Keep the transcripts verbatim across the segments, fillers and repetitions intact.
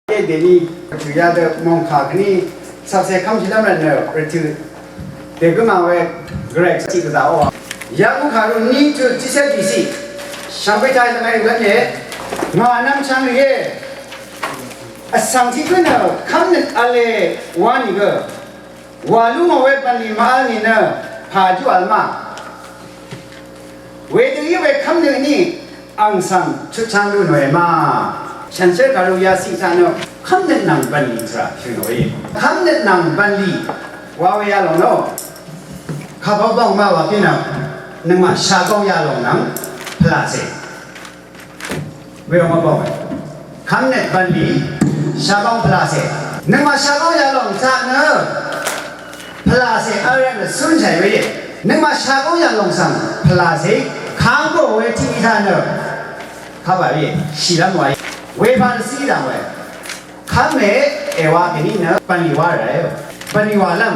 Dèní rvtø̀ yadø mòngkà kèní cvpse kv́mshì lv́m rvtnø rvtø̀ dègǿ màwe Grek tiq gvzà ó. Yakú kàru ní tut tiqcé bìciq shvngbe taq shvngbe lv́m íe. Ngà nvmchvng rìé. Vsvng tiq gǿ nø kv́mnøt v̄le wa nìgø. Wà lú ngò we bv̀nlì màvl nìnø pà júà lv́m ma. Wedø í we kv́mnøt ní ang svng chutchang lú nòe ma. Shànshér kàru yaciq taq nø kv́mnøt nvng bv̀nlì tvrà shø̀n nòe. Kv́mnøt nvng bv̀nlì wa we yalòng ló. Kàbvbòng ma wà kí nø nøngmaq shagóng yalòng nvng pvlàcè. Weyòng mvbòng. Kv́mnøt bv̀nlì shagóng pvlàcè. Nøngmaq shagóng yalòng taq nø pvlàcè vl rvt nø cúnshàì we íe. Nøngmaq shagóng yalòng svng pvlàcè kàngbò we tiq taq nø kàbà we shìlv́m wa íe. Wepà dvcí dv̀ng we. Kv́me èwa kèní nø bv̀nlì wa ràe. Bv̀nlì wàlv́m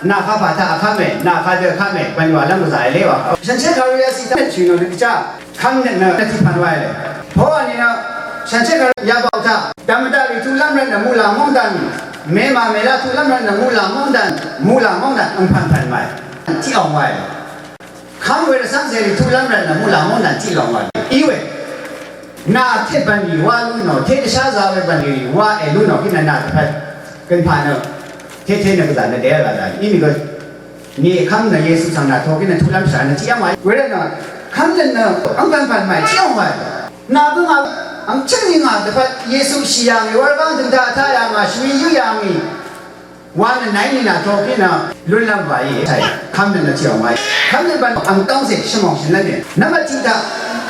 nà kàbà taq vkv́me, nà kàdø kv́me, bv̀nlì wàlv́m gvzà èlé wa. Shànshér kàru yaciq taq nø chø̀nò dvgvchá. Kv́mnøt nø tiq pv̀n wa íe. Pó wà nìnø shànshér kàru yabaq taq dv̀m vdaq rì tuqlv́m rvt nø muqlàng móngdàn, mèmà mèlá tuqlv́m rvt nø muqlàng móngdàn, muqlàng móngdàn angpv̀npv̀n wa íe. Tiq òng wa íe. Kv́m we rvcv́m zèrì tuqlv́m rvt nø muqlàng móngdàn tiq lòng wa íe. Í we nà té bv̀nlì wa lú nò, té dvsházā we bv̀nlì wa èlú nò kí nø nà dvpvt gønpà nø té té nø gvzà nø dèá gvzà í nìgø. Nìkv́m nø Yesu svng nà tokí nø tuqlv́m shà nø tiqyv́ng wa í. Wervt nø kv́mnøt nø angpv̀npv̀n màì tiqyv́ng wa í. Nà bǿngà ang chǿngni ngà dvpvt Yesu shì yà ngì, wurv́ng døng taq taq yà ngà, shvwi yǿ yà ngì. Wa nø nàí nì nà tokí nø lúnlv́m wa í. Shàì kv́mnøt nø tiqyv́ng wa í. Kv́mnøt bv̀n ang tóng zè shvmòng shø̀n lv́n nì. Nvmbat tiq taq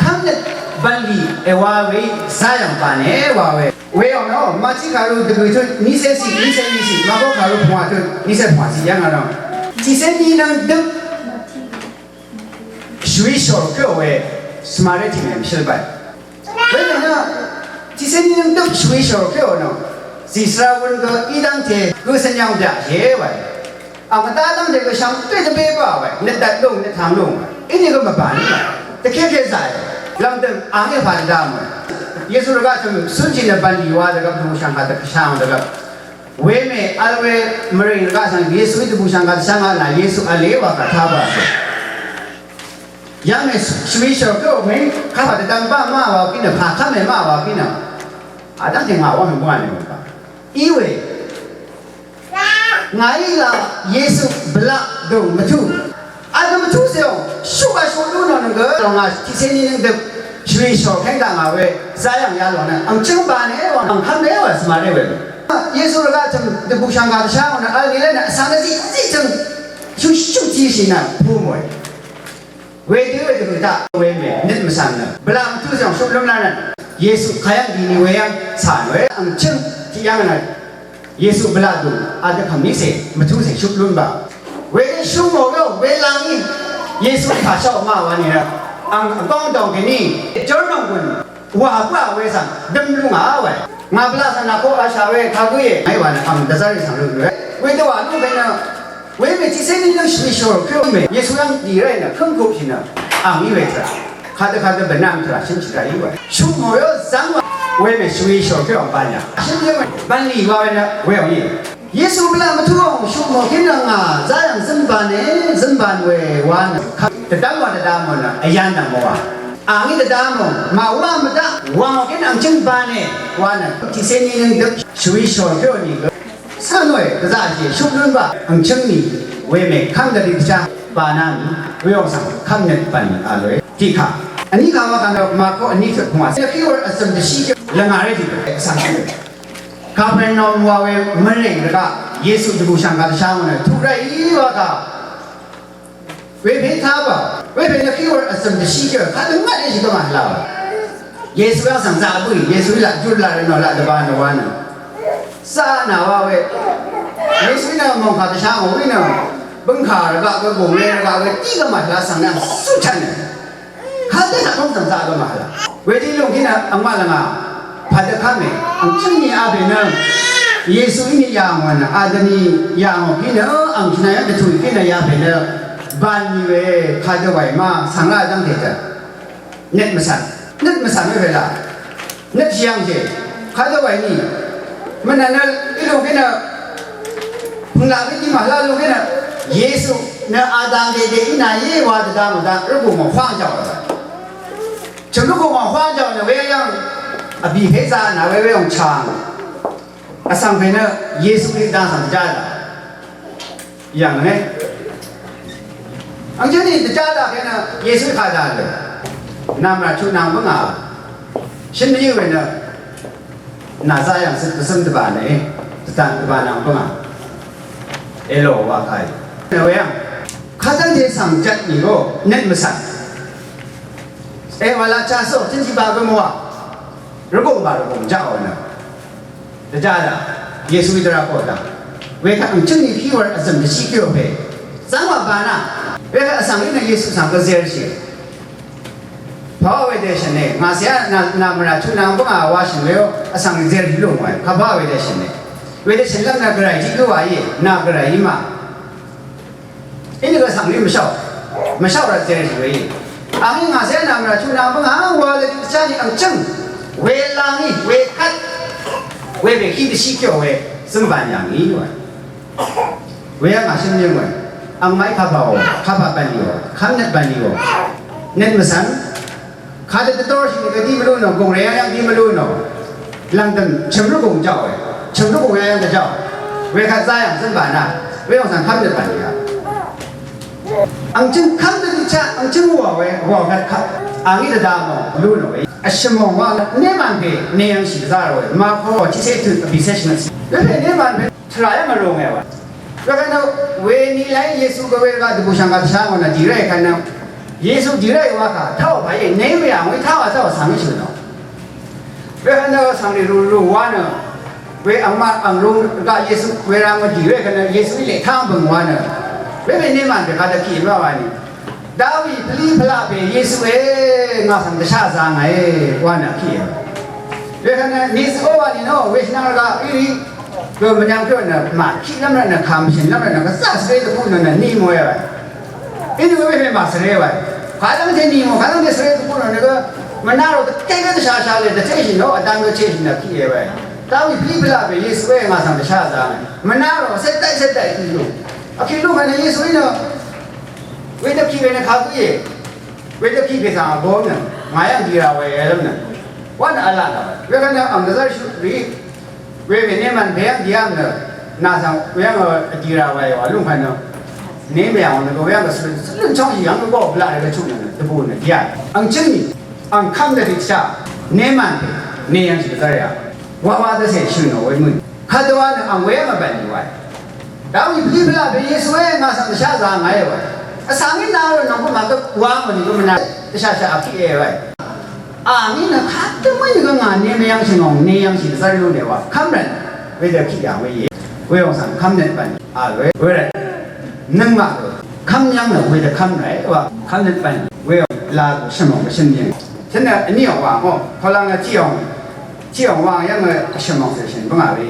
kv́mnøt bv̀nlì èwa we í zayv̀ng bàne wa we. Weyòng nò Mati kàru dvgø̀ tut nícé ciq, nícé ní ciq, Mako kàru pungwà tut nícé pungwà ciq yv́ng vnò. Tiqcé ní nvng døp shvwi shòr kǿò we Samari tìmè mvshǿl bv̀n. Wenø nø tiqcé ní nvng døp shvwi shòr kǿò nò zìsvra wun gø í dv́ngte gø cv̀n yv̀ng daq hìé wa. Ang vdá dv́ngte gø shvngbe dvbé bá we, nøt dvt lúng, nøt tang lúng we. Inìgø mvbà ní we. Dvkéke zàe. Lv̀ngdø̀m ang í pà dvdá mø̀e. Yesu rvgaq tø̀m cúnshì nø bv̀nlì wa dvgvp dvbùshv̀ng kà dvkvshang dvgvp. Wemè vl we mvrìng rvgaq svng Yesuí dvbùshv̀ng kà dvshvng a nà Yesu v̄le wa kà tá bá. Yv́ngmè shvwi shòr kǿ mèng kapà dvdvm bá má wa kí nø pà kv́mè má wa kí nø. Vdv́ngte ngà wv́ng bǿà nì wa kà. Í we. Ngàí là Yesu bvlaq dø̀ng mvtú. Adø mvtú zèò, shuqà shuq lú nò nøngø lòng ngà tiqcé ní nǿng døp shvri shòr kéng daq ngà we zayv̀ng yalòng nø ang chǿng bane wà, ang kv́m ne wà svmaré we. Yesu rvgaq tø̀m dvbùshà ngà dvshá ngò nø vl nìlé nø vsvng nø ziq ziq tø̀m shuq shuq tiqshì nø pú mòe. Wedø wedø taq wemè nøt mvsvng nø bvlaq mvtú zèò shuq lúm lánø Yesu kayv́ng dìni weyv́ng cà nòe ang chǿng tiqyv́ng nø Yesu bvlaq dø adø kàmícè mvtúcè shup lún ba. Wedø shú mò we we lang í Yesu kàshá ma wa nìrø ang vgóng dòng kèní jórnòng gùn wà bǿà we svng døm lú ngà we. Ngà bvlaq svng nà ko a shà we kagǿ íe. Ngàí wa nø ang dvzv́r í svng lú we. Wedø wà lú we nø we mè tiqcé ní lǿng shvmishòr kǿ we mè Yesu yv́ng dì ráì nø kǿngkup shì nø ang í we tvrà. Kadø kadø bvnvm tvrà shønshì rà í wa. Shøngmò yó zvng wa. Wemè shvwi shòrkè ong banya. Shøn yǿ mè bvnlì wa we nø we ong í. Yesu bvlaq mvtú ong shøngmò kí nø ngà zayv̀ng zønbane zønban we wa nø. Dvdvm wa dvdvm wa nø vyan nvng mò wa. Angí dvdvm ong màwá mvdaq wàngò kí nø ang jønbane wa nø. Tiqcé ní nøng dø shvwi shòrkè ong í gø. Cánòe gvzaqshì shøp lún baq angchǿng nì wemè kv́m dvdø dvchá bana mì weyòng svng kv́mnøt bv̀n a lòe. Tiqkà vní kà wa kà nø Màrko vní tut pvngwà cé vkí wur vzø̀m dvshí kí lvngà ré tiq svng kí. Kapernawm wa we mvrìng rvgaq Yesu dvbùshv̀ng kà dvshá ngò nø tuq ráì wa kà. Wepè tá baq, wepè nø kí wur vzø̀m dvshí kí, kadø ngvt íshì gø màvla baq. Yesu yv́ng svng zaq bǿì, Yesu í laq júr laq rvnò laq dvba nø wa nø. Zaq nà wa we. Yesu í nø mòngkà dvshá ngò wí nø. Bøngkà rvgaq gø gùngle rvgaq gø í gø màvla svng nø sù chv̀n nø. Kadø taq kóng svng zaq gø màvla. Wedø lúng kí nø angmaq lvngà. Padø kame, ang chønni abe nø, Yesu ini yangwan, adani yangwa kine, ang china yang ketu kine ya be nø, ban ni we, kadø wai ma, sang la dang te ta. Net masan, net masan we la. Net yang je, kadø wai ni. Mvnvn nø í lúngí nø pv̀nglaq í dí màlá lúngí nø Yesu nø Adam dèdè í nàí wa dvdvm dvdvm rvgùng mò hwáng jàò. Chø̀m rvgùng mò hwáng jàò nø we yv̀ng vbì pè zà nà we we òng chàng. Vsvng pè nø Yesu Krista svng dvjá dà. Yv̀ng nø. Ang jøní dvjá dà pè nø Yesu kà dà lè. Nà mvrà chut nvng bǿngà. Shø̀n mvyǿ we nø. Nà zá yv̀ng zøt dvzøm dvbà nø. Dvzv̀ng dvbà nvng bǿngà. Èlò wa kà í. Nø we yv̀ng. Kadv́ngte svng jvt nìgø nøt mvsvng. Èwàlá chasó tønzí ba gø mvwà. Rvgùng ba rvgùng jaqò nø. Dvjá dà. Yesu í dvrá kò dà. Wekvt angchøng ní pí wvr vzø̀m dvshí kí ò pè. Zv́ngwà ba nà. Wekvt vsvng í nø Yesu svng gvzershì. Pàwá wedø shø̀n e. Ngà sè nà nà mvrà chut nà bǿngà wa shø̀n we ó. Vsvng zershì lú ngòe. Kà pàwá wedø shø̀n e. Wedø shø̀n lv́m nà gvray tiq gǿ wa íe. Nà gvray í mà. Inìgø svng rì mvshaò. Mvshaò rvt zerì we í. Angí ngà sè nvng rvt chunang bǿngà wa lvdì dvchá nì angchøng. We lvngí, we kvt. We bèkí dvshí kyò we. Zø̀mbàn yàngí wa. We yv́ng ngà shø̀n yø̀ng we. Angmaqí kàbàò, kàbà bv̀nlìò, kv́mnøt bv̀nlìò. Nøt mvsvng. Kadø dvdorshì nø gø dí mvlú nò, gùngrè yv́ng dí mvlú nò. Lv̀ngdø̀m chø̀m rvgùng jàò we. Chø̀m rvgùng yv́ng dvjàò. Wekvt zá yv̀ng zø̀n bà nà. Weyòng svng kv́m dø bà nìgà. Angchøng kv́m dø dvchá, angchøng wà we, wà gvt kvt. Angí dvda mò, lú nò we. Vshø̀m mò wa, nemàn pè, neyv̀ngshì dvzá rò we. Mako, tiqsé tø, vbìsé shvngøt sì. Wepè nemàn pè. Tvrà yv́ng mvrùng è wa. Wekvt nø weni lái Yesu gø we rvgaq dvbùshv̀ng gaq dvshá ngò nø dì ré kvt nø. Yesu dì ré wa kà táò pàí nèí we ang we táò táò svng í shø̀n nò. Wekvt nø svng rì rù rù wa nø. We angmaq ang rung rvgaq Yesu we rvng dì ré kvt nø Yesu í lè táng bø̀ng wa nø. We we nemàn pè kadø kì mvwa wa nì. Dawi pvlí pvlaq pè Yesu e ngà svng dvshá zà ngà e wa nø kì e. Wekvt nø nìzø ó wa nìnò weshvnang rvgaq í rì gø mvnyvng pè nø màkì lv́m rvt nø kàmshìn lv́m rvt nø gvzà svre dvbù nø nø nì mò e wa. Í nø wepè màsvre wa. Kadv́ngte nì mò kadv́ngte svre dvbù nø nø gø mvnà rò dvté gø dvshashà lè dvtéshì nò vdv́ng gø chéshì nø kì e wa. Dawi pvlí pvlaq pè Yesu e ngà svng dvshá zà ngà e. Mvnà rò sètdaq sètdaq kì lú. Vkì lú mvnø Yesu í nø. Wedø kì we nø kagø íe. Wedø kì we svng vbom nø. Ngà yv́ng dì rà we èlv́m nø. Wa nø v̄la nø. Wekvt nø ang dvzv́r shø rì. We we nemàn pè yv́ng dì yv́ng nø. Nà svng we yv́ng dì rà we wa lúng kvt nø. Nemàn yv́ng nø we yv́ng gø svløn svløn chóng yv́ng gø bò bvlaq rì gø chuk nø. Dvbù nø dì yv́ng. Ang chøng ni. Ang kv́m dvdì chá. Nemàn pè. Neyv́ng shì dvzv́r ya. Wa wa dvsè shø̀n nò we mø̀n. Kadø wa nø ang we yv́ng vbv̀n nì wa. Dawi pvlí pvlaq pè Yesu e ngà svng dvshá zà ngà e wa. Vsvng í nà rø nòng gø màgø wa mvnì gø mvnà dvshashaq vkí e wa. Angí nø kadø mø̀í gø ngà ne mvyv̀ngshì ngòng ne yv̀ngshì dvzv́r lú nè wa. Kv́mrv̀n wedø kì yà we íe. Weyòng svng kv́mnøt bv̀n a we. Wervt nøngmaq gø kv́m yv́ng nø wedø kv́mrv̀n wa. Kv́mnøt bv̀n weyòng la gø shvmòng gø shø̀n yv̀ng. Tønø vní yòng wa ngò. Tòlv̀ng nø tiq yòng. Tiq yòng wang yv́ng vshø̀m mòng sè shø̀n bǿngà we.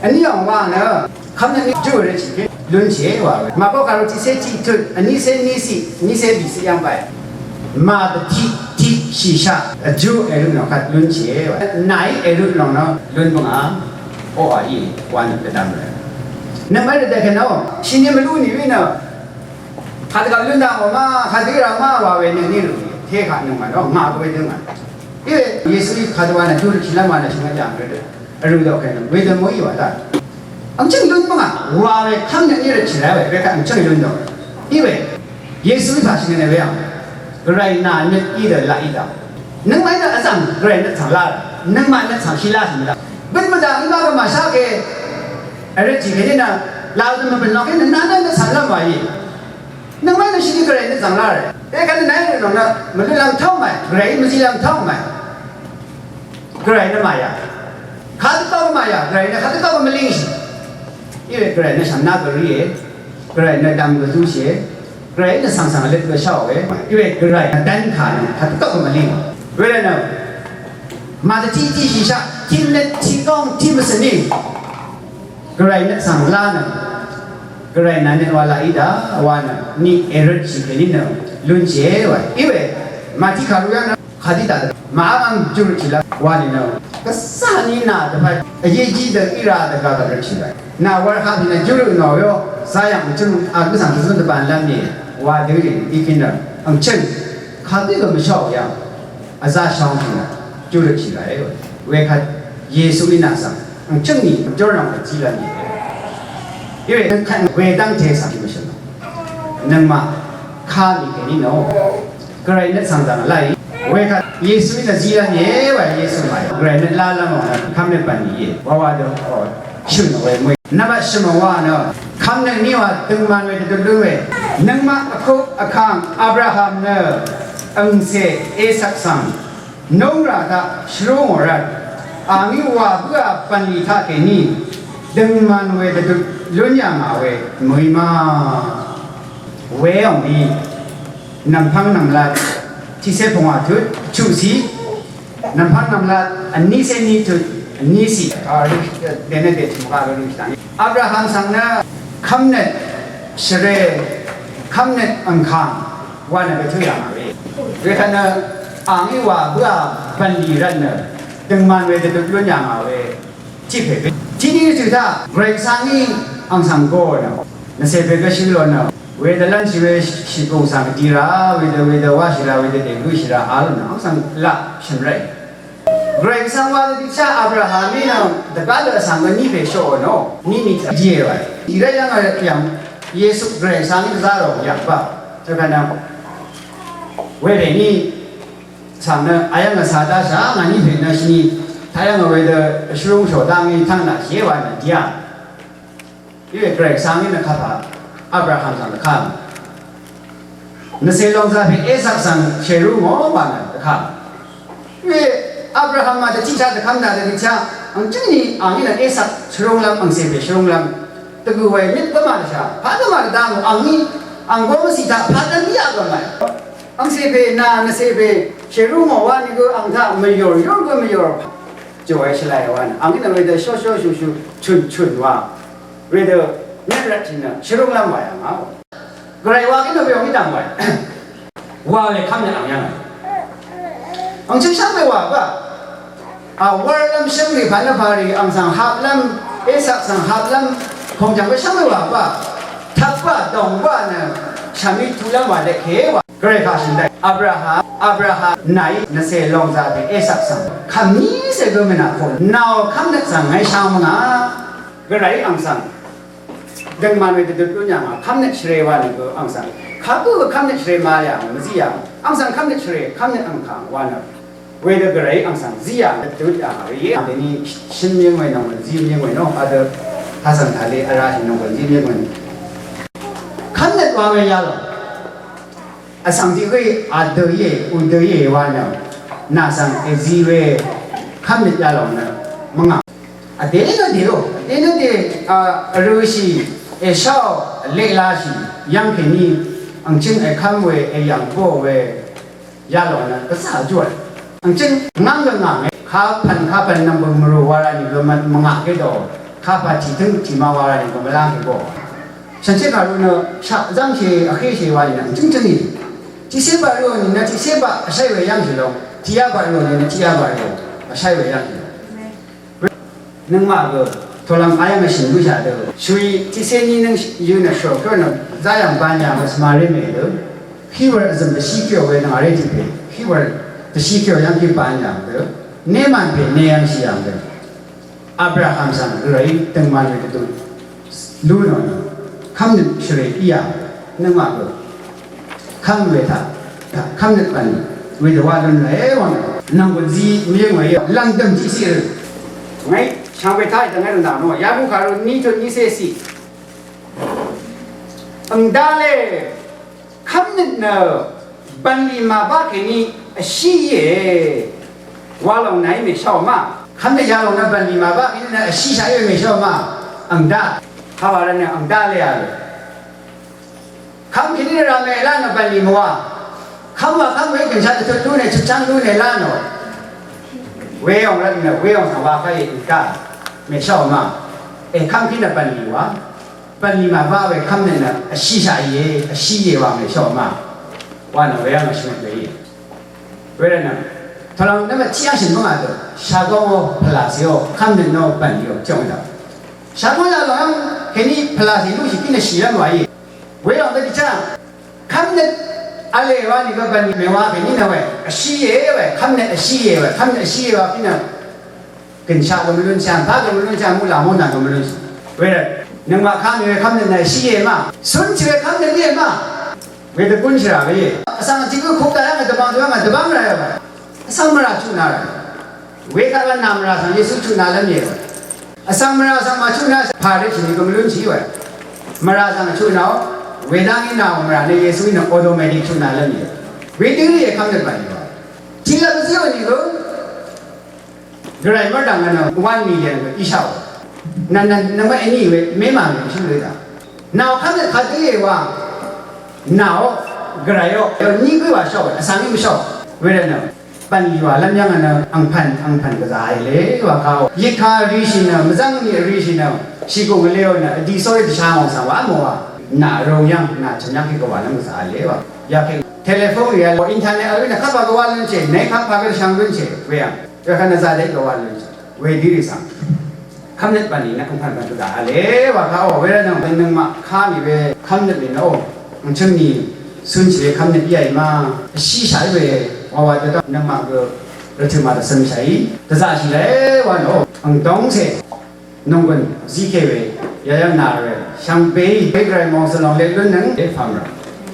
Vní yòng wang nø kv́mnøt ní júrì rvtì pè lúnshì wa we. Màbok kàru tiqcé tiq tut vnícé níciq vnícé bìciq yv́ng bàì. Màdvtiq tiq shìshaq vjú èrø nò kvt lúnshì wa. Nàí èrø lòng nø lún bǿngà. Oqà í wa nø dvdvm rvt. Nvmvt rvdvkè nò shìni mvlú nìwí nø. Kadvgvp lún daq mò ma, kadvgvp rà ma wa we nø ní rø. Tekaq nøngmaq dø ngà gø we dø ngà. Iwe Yesuí kadvgvp wa nø júrì shìlv́m wa nø shvngøt yà ngø dø. Vrø dø kènø we dø mø̀í wa daq. Angchøng lún mvngà wa we kv́m nø ní rø chì rà we, we kvt angchøng lún dø. Iwe Yesuí pà shvngøt nø we ang. Gvray nà nøt í dø laq í daq. Nøngmaq nø vzv̀ng gvray nøt svng laq. Nøngmaq nøt svng shì laq svng daq. Bøn mvdaq í ma gø màshá ke. Vrø chì kèní nø laq dø mvbø̀n laq kèní nø nà nø nøt svng laq wa í. Nøngmaq nø shini gvray nø zv̀ng laq rì. Ekvt nø nàí rì lòng nø mvlú lv́m tóng màì, gvray mvzí lv́m tóng màì. Gvray nø màyà. Kadvgvp màyà, gvray nø kadvgvp mvlíngshì. Iwe gvray nø shv̀mná gvray íe. Gvray nø dvm gvzúshìe. Gvray nø svng svng vløt gvsháòe. Iwe gvray nø dv́nkà nø kadvgvp mvlíng. Wervt nø màdvtiq tiqshìshaq, tiqmvnøt, tiqgóng, tiqmvsø̀ní. Gvray nøt svng lá nø. Gvray nà nøt wa laq í daq wa nø. Ni èrøtshì kèní nø. Lúnshìe wa. Iwe. Màtiq kàru yv́ng nø. Hadita màvm júrø chìlv́m wa nìnø gvzà ní nà dvpvt vyejí dø íra dvgá dvgá chìlv́m nà wvr hap nìnø júrø nò yó zayv̀ng chøng agvsvng dvzøn dvbàn lv́m nì wa dø rì í kí nø ang chøng kagø gø mvshaò yv̀ng vzá shóng nìnø júrø chìlv́m wekvt Yesu í nà svng ang chøng nì júrø nò kazí lv́m nì. Iwe nøng kaq wedv́ngte svng mvshø̀n nøngmaq kà mì kèní nò gvray nøt svng dv̀ng laq í. Wekvt Yesu í nø zí lv́m íe wa Yesu màí gvray nøt lá lv́m ò nø kv́m nøt bv̀n íe wa wa dø ò shø̀n ò we mø̀í. Nvbat shø̀m ò wa nø kv́m nøt ní wa døngman we dvdø lún we nøngmaq vkuq vkàng Abraham nø angcè Isak svng nungrà taq shvrú ngò rvt, àngí wà bǿà bv̀nlì taqkèní døngman we dvdut lún yà ngà we mø̀í ma. Weòng ni nv̀mpv́ng nv̀mlat tiqcé pungwà tut chuqcì, nv̀mpv́ng nv̀mlat vnícé ní tut vnícì. Dènø dètùmqà rø rø shvtang Abraham svng nø kv́mnøt shvrē, kv́mnøt angkàng wa nø gvtø yà ngà we. Wekvt nø àngí wà bǿà bv̀nlì rvt nø døngman we dvdut lún yà ngà we. Tiq pè pè tiq ní tø taq Gvray Gvsvng í ang svng go nø nvcè pè gvshø lò nø wedø lv́nshì we shìgùng svng dì rà wedø wedø wáshì rà wedø dègøshì rà a lò nø ang svng laq shø̀n ràì. Gvray Gvsvng wa dø dikchá Abraham í nø dvgá dø svng gø ní pè shòò nò ní ní taq dìe wa. Dì ràì yv́ng a yv́ng Yesu Gvray Gvsvng í dvzá rò yv̀ng ba. Tø kà nø wedø ní svng nø ayv́ng vsà dashà ngà ní pè nø shvni tayv́ng wedø shvrúng shò dv́ngí tv́ng nà shìé wa nø dìá. Iwe Gvray Gvsvng í nø kapà Abraham svng dvkam. Nvcè lòngzà pè Isak svng shèrú ngò wa nø dvkam. Iwe Abraham ma dvtiqchá dvkam dà dvtiqchá ang jǿngni ang í nø Isak shvrúnglv́m angcè pè shvrúnglv́m. Dvgø̀ wàì møt gvmà dvshà pà gvmà dvdvm ang í ang gó mvcì taq pà dvm í a gvmà. Angcè pè nà nvcè pè shèrú ngò wa nìgø ang taq mvyòr yór gø mvyòr. Jòe shvlai wa nø ang nø wedø shóshó shùshù chùn chùn wa wedø nøt rvt tì nø shvrúnglv́m wa yà ngà. Gvray wa gí nø we ong í dv̀ng wa wa we kv́m nø ang yà ngà. Ang chøng shv́m we wa ba. A wv́rlv́m shǿngrì pv̀n vpàrì ang svng haplv́m, Isak svng haplv́m, kòngjv̀ng we shv́ng we wà bá, tvp bá, dòng bá nø, shvmí tulv́m wà lèkè wà. Gvray kà shø̀n daq, Abraham, Abraham, nàí, nvcè lòngzà dè Isak svng, kv̀mní cè gø mènà kò, nàò kv́mnøt svng ngàí shvng mvngà, Gvrayí ang svng, døngman we dvdøp lún yà ngà, kv́mnøt shvrē wà nø gø ang svng, kagǿ gø kv́mnøt shvrē màlì yà ngà, mvzí yà ngà, ang svng kv́mnøt shvrē, kv́mnøt ang kà wà nø. Wedø gvray ang svng zí yà dø dø yà rì yé. Dèní shøn yǿng we nònggùn zí yǿng we nò. Adø hasvng tali ara shì nònggùn zí yǿng we nò. Kv́mnøt wa we yalòng. Vsvng tiq gø adø íe, udø íe wa nø. Nà svng èzí we kv́mnøt yalòng nø. Mvngà. Vdè nø dèò. Vdè nø dè, a, vrøshì, èsháò, leqlashì. Yv́ng kèní. Angchøng èkv́m we, èyv̀ng bóò we. Yalòng nø gvzà júà. Angchøng ngáng gø ngà mè. Kapv̀n kapv̀n nvng bø̀ng mvrù wa ra nìgø mvngà gé dò. Kapà tìtǿng tìma wa ra nìgø mvláng gé bò. Shànshér kàru nø shaq zv́ngshì vhéshì wa nìnø angchøng chøng nì. Tiqsé baq rò nìnø tiqsé baq vsháì we yv́ngshì lòng. Tiqyá baq rò nìnø tiqyá baq rò vsháì we yv́ngshì lòng. Nøngmaq gø tolvng ayv́ng vshø̀m bǿshaq dø shvwi tiqcé ní nǿng yø nø shòrkǿ nø záyv̀ng banyà mvsvmaré mèdø. Híwvr vzø̀m dvshí kèò we nvng aré tiq pè. Híwvr dvshí kèò yv́ng kí banyà dø. Némàn pè neyv́ngshì yv̀ng dø. Abraham svng gvray døngman we dvdøng. Lú nò nø kv́mnøt shvrè íyà nøngmaq gø kv́m we taq, taq kv́mnøt bv̀n we dvwa lún ràe wvng nvng gùn zí mvyǿng we í lv̀ngdø̀m tiqsiq rø. Ngàí shvngbe taq dvngé rø nà nò yabú kàrú ní tut ní cé siq. Vngdalé kv́mnøt nø bv̀nlì màbá kèní vshí íe. Wa lòng nàí mèsháò má. Kv́mnøt yalòng nø bv̀nlì màbá kèní nø vshíshaq íe mèsháò má. Vngdá. Hawa rvt nø vngdá lé a lò. Kv́m kèní nø rvmè lá nø bv̀nlì mvwá. Kv́m wa kv́m we gø̀nshaq dvtut lú nè chøpcháng lú nè lá nò. Weyòng rvt nø weyòng svng wa kà íe vngdá. Mèsháò má. È kv́m kèní nø bv̀nlì wa. Bv̀nlì màbá we kv́mnøt nø vshíshaq íe, vshí íe wa mèsháò má. Wa nø weyv́ng vshø̀m we íe. Wervtnø Tvrvng nvmvt tiqyv́ng shø̀n bǿngà dø, shagóng ó pvlàcè ó, kv́mnøt ó bv̀nlì ó, tiqyòng dø. Shagóng yalòng yv́ng, kèní pvlàcè lúshì kí nø shì yv́ng wàí. Welòng dø dvchá, kv́mnøt v̄le wa nìgø bv̀nlì mèwa kèní nø we, vshíe we, kv́mnøt vshíe we, kv́mnøt vshíe wa kí nø. Gø̀nshaq gø mvlúnshaq, pá gø mvlúnshaq, muqlà mònà gø mvlúnshaq. Wervt, nøngmaq kà mì we kv́mnøt nø vshíe ma, cúnshì we kv́mnøt íe ma. Wedø gúnshì rà we íe. Vsvng tiq gǿ kuk dayv́ng dvbvng dvbvng dvbvng rà we. Vsvng mvrà chuq nà rà. Wekaq vnà mvrà svng Yesu chuq nà lv́m íe we. Vsvng mvrà svng màchuq nà pà rø tìni gø mvlúnshì we. Mvrà svng chuq nà ó. Wedv́ng í nà ò mvrà nø Yesu í nø automatic chuq nà lv́m íe. Wedø íe kv́mnøt bv̀nlì wa. Tiqlvp zíò nìgø. Gvray mv́rdv̀ng nø one million gø íshàò. Nà nà nà mv́ èní we mèmà mèshǿ we dà. Nàò kv́mnøt kadø íe wa. Nàò gvrayò. Yò ní gǿ wa shàò. Vsvng í mvshàò. Wervtnø. Bv̀nlì wa lv́m yv́ng nø angpv̀n angpv̀n gvzà íe le wa kàò. Yitká rishì nø mvzv́ng ni rishì nø. Shìgùng vleo nø vdì sórí dvshà mòng svng wa mò wa. Nà rø̀ng yv́ng nà chø̀m yv́ng kí gvwà lv́m gvzà íe le wa. Yakè telephone rì a internet a rì nø kapà gvwà lv́m chè. Nèí kapà gvshvng lv́m chè. Weyv́ng. Wekvt nø zàdé gvwà lv́m chè. Wedø rì svng. Kv́mnøt bv̀nlì nø angpv̀n bv̀n gvzà íe le wa kàò. Wervtnø nøngmaq kà mì we kv́mnøt lì nø ò. Angchøng ni cúnshì we kv́mnøt íe ma. Vshíshà í we wa wa dø dv́ng nøngmaq gø rvtø̀ màdvcømshàí dvzaqshì le wa nø ò. Angdóngcè nònggùn zíke we yayv́ng nà we shvngbe í we gvray mòngsø̀lòng leq lún nøng dèfvm rvt.